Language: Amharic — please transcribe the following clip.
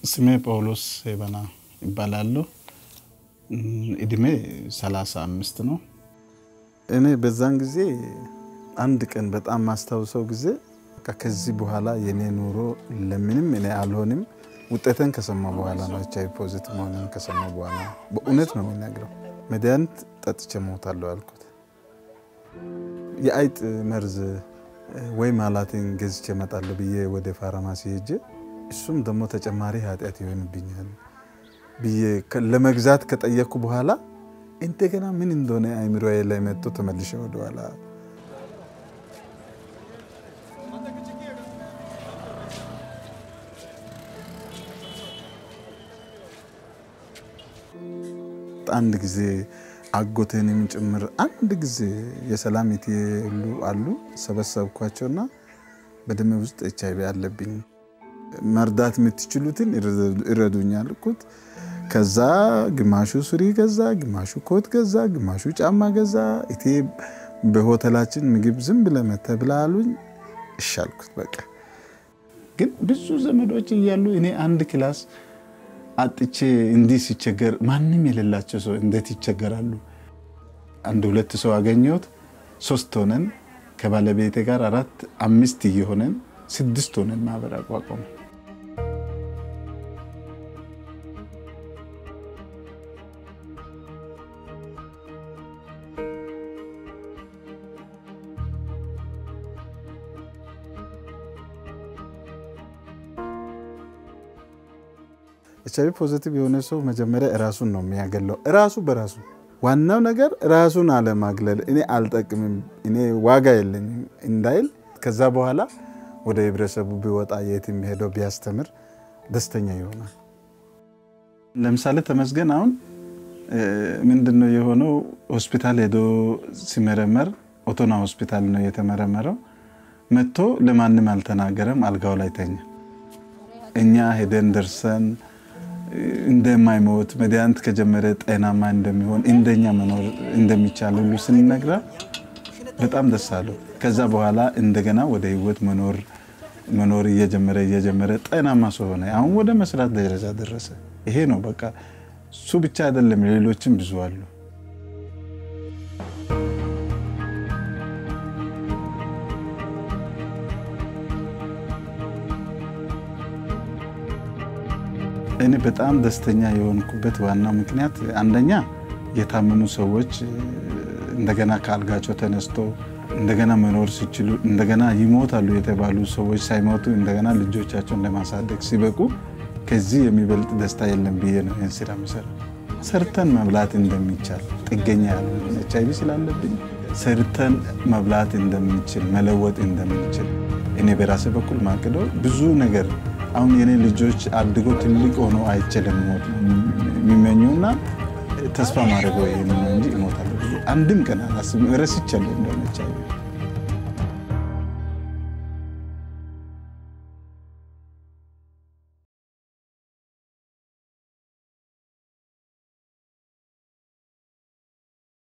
ስሜ ጳውሎስ ሴበና ይባላሉ። እድሜ 35 ነው። እኔ በዛን ጊዜ አንድ ቀን በጣም ማስታውሰው ጊዜ ከዚህ በኋላ የኔ ኑሮ ለምንም እኔ አልሆንም። ውጤቴን ከሰማ በኋላ ነው፣ ኤች አይ ቪ ፖዚቲቭ መሆኔን ከሰማ በኋላ ነው። በእውነት ነው የሚነግረው። መድኃኒት ጠጥቼ እሞታለሁ አልኩት። የአይጥ መርዝ ወይ ማላቲን ገዝቼ እመጣለሁ ብዬ ወደ ፋርማሲ ሄጄ እሱም ደግሞ ተጨማሪ ኃጢአት ይሆንብኛል ብዬ ለመግዛት ከጠየቅኩ በኋላ እንደገና ምን እንደሆነ አይምሮዬ ላይ መጥቶ ተመልሼ ወደኋላ። አንድ ጊዜ አጎቴንም ጭምር አንድ ጊዜ የሰላም እቴ ሁሉ አሉ፣ ሰበሰብኳቸውና በደሜ ውስጥ ኤች አይ ቪ አለብኝ፣ መርዳት የምትችሉትን እረዱኝ አልኩት። ከዛ ግማሹ ሱሪ ገዛ፣ ግማሹ ኮት ገዛ፣ ግማሹ ጫማ ገዛ። እቴ በሆቴላችን ምግብ ዝም ብለህ መተህ ብላ አሉኝ። እሺ አልኩት። በቃ ግን ብዙ ዘመዶች እያሉ እኔ አንድ ክላስ አጥቼ እንዲህ ሲቸገር ማንም የሌላቸው ሰው እንዴት ይቸገራሉ? አንድ ሁለት ሰው አገኘሁት። 3 ሆነን ከባለቤቴ ጋር 4 5 እየሆነን 6 ሆነን ማህበር አቋቋመ። ኤች አይ ቪ ፖዚቲቭ የሆነ ሰው መጀመሪያ ራሱን ነው የሚያገለው። ራሱ በራሱ ዋናው ነገር ራሱን አለማግለል፣ እኔ አልጠቅምም፣ እኔ ዋጋ የለኝም እንዳይል፣ ከዛ በኋላ ወደ ህብረተሰቡ ቢወጣ የትም ሄዶ ቢያስተምር ደስተኛ ይሆናል። ለምሳሌ ተመስገን አሁን ምንድነው የሆነው? ሆስፒታል ሄዶ ሲመረመር ኦቶና ሆስፒታል ነው የተመረመረው። መጥቶ ለማንም አልተናገረም፣ አልጋው ላይ ተኛ። እኛ ሄደን ደርሰን እንደማይሞት፣ መድኃኒት ከጀመረ ጤናማ እንደሚሆን፣ እንደኛ መኖር እንደሚቻል ሁሉ ስንነግረው በጣም ደስ አለው። ከዛ በኋላ እንደገና ወደ ህይወት መኖር መኖር እየጀመረ እየጀመረ ጤናማ ሰው ሆነ። አሁን ወደ መስራት ደረጃ ደረሰ። ይሄ ነው በቃ። እሱ ብቻ አይደለም፣ ሌሎችም ብዙ አሉ። እኔ በጣም ደስተኛ የሆንኩበት ዋናው ምክንያት አንደኛ የታመሙ ሰዎች እንደገና ከአልጋቸው ተነስቶ እንደገና መኖር ሲችሉ፣ እንደገና ይሞታሉ የተባሉ ሰዎች ሳይሞቱ እንደገና ልጆቻቸውን ለማሳደግ ሲበቁ ከዚህ የሚበልጥ ደስታ የለም ብዬ ነው ይህን ስራ የምሰራው። ሰርተን መብላት እንደሚቻል፣ ጥገኛ ያልሆነ፣ ኤች አይ ቪ ስላለብኝ ሰርተን መብላት እንደምንችል፣ መለወጥ እንደምንችል እኔ በራሴ በኩል ማቅደው ብዙ ነገር አሁን የኔ ልጆች አድጎ ትልቅ ሆኖ አይቼ ለመሞት የሚመኙና ተስፋ ማድረገው ይሄን ነው እንጂ እሞታለሁ ብዬ አንድም ቀን አላስብም። ረስቻለሁ እንደሆነ ኤች አይ ቪ።